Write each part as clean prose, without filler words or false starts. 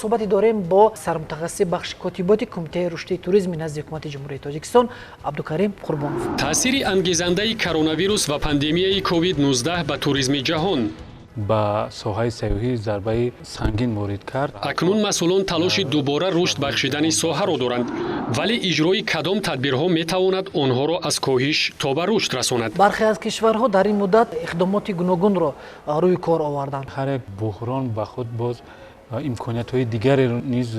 Суҳбате дорем бо сармутахассиси бахши котиботи Кумитаи рушди туризми назди Ҳукумати Ҷумҳурии Тоҷикистон Абдукарим Қурбонов. Таъсири ангезандаи коронавирус ва пандемияи COVID-19 ба туризми ҷаҳон. Ба соҳаи сайёҳӣ зарбаи сангин ворид кард. Акнун масъулон талоши дубора рушд бахшидани соҳаро доранд, вале иҷрои кадом тадбирҳо метавонад онҳоро аз коҳиш то ба рушд расонад? Бархе аз кишварҳо дар ин муддат иқдомоти гуногунро рӯи кор оварданд. Ҳар як буҳрон ба худ боз имкониятҳои дигареро низ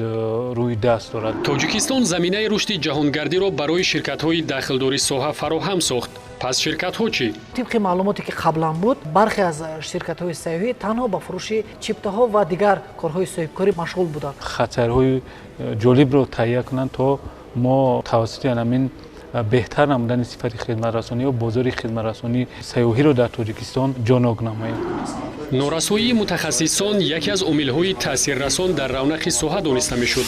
рӯи даст дорад. Тоҷикистон заминаи рушди ҷаҳонгардиро барои ширкатҳои дахлдори соҳа фароҳам сохт. Пас ширкатҳо чӣ? Тибқи маълумоте, ки қаблан буд, бархе аз ширкатҳои сайёҳӣ танҳо ба фурӯши чиптаҳо ва дигар корҳои соҳибкорӣ машғул буданд. Хатсайрҳои ҷолибро таҳия кунанд, то мо тавассути ҳамин беҳтар намудани сифати хидматрасонӣ ё бозори хидматрасонии сайёҳиро дар Тоҷикистон ҷонок намоем. Норасоии мутахассисон яке аз омилҳои таъсиррасон дар равнақи соҳа дониста мешуд.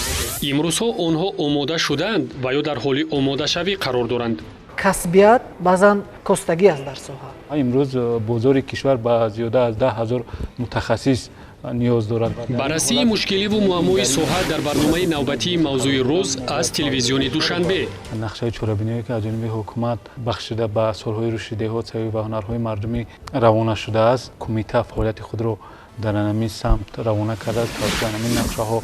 Имрӯзҳо онҳо омода шудаанд ва ё дар ҳоли омодашавӣ қарор доранд? Касбият баъзан костагӣ аст дар соҳа. Имрӯз бозори кишвар ба зиёда аз 10 000 мутахассис ниёз дорад. Баррасии мушкиливу муаммои соҳа дар барномаи навбатии «Мавзӯи рӯз» аз Телевизиони Душанбе. Нақшаи чорабиниҳое, ки аз ҷониби ҳукумат бахшида ба солҳои рушди деҳот, сайёҳӣ ва ҳунарҳои мардумӣ равона шудааст, кумита фаъолияти худро дар ҳамин самт равона кардааст, тавассути ҳамин нақшаҳо.